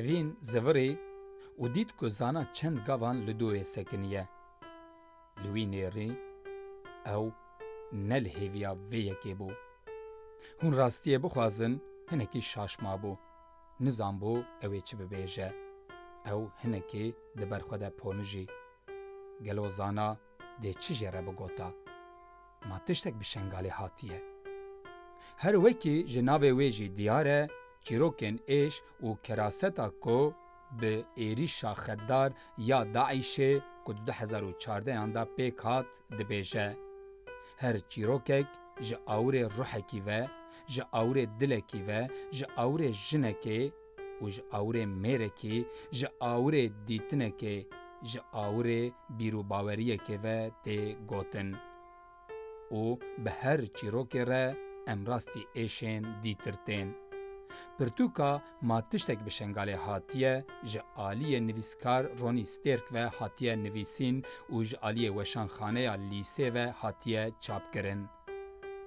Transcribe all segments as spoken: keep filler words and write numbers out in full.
Vîn zivirî û dît ku Zana çend gavan li doyê sekiniye. Li wî nêrî ew ne li hêviya vê yekê bû. Hûn rastiyê bixwazin, hinekî şaş mabû. Nizanbû ew ê çi bibêje. Ew hinekî di ber xwe de ponijî. Gelo Zana dê çi jê re bigota? Ma tiştek bi Şengalê hatiye? Her wekî ji navê wê jî diyar e, çîrokên êş û keraseta ku bi êrîşa xeddar ya DAIŞê ku di du hezar û çardehan de pêk hat dibêje. Her çîrokek ji awirê ruhekî ve, ji awirê dilekî ve, ji awirê jinekê û ji awirê mêrekî, ji awirê dîtinekê, ji awirê bîrûbaweriyekê ve tê gotin. Û bi her çîrokê re em rastî êşên dîtir tên. Pirtûka Ma tiştek bi Şengalê hatiye ji aliyê nivîskar Ronnie Sterk ve hatiye nivîsîn û ji aliyê weşanxaneya Lîsê ve hatiye çapkirin.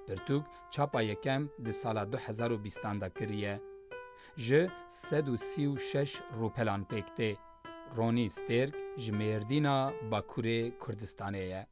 Pirtûk çapa yekem di sala du hezar û bîstan de kiriye. Ji sed û sî û şeş rûpelan pêk tê. Ronnie Sterk ji Mêrdîna Bakurê Kurdistanê ye.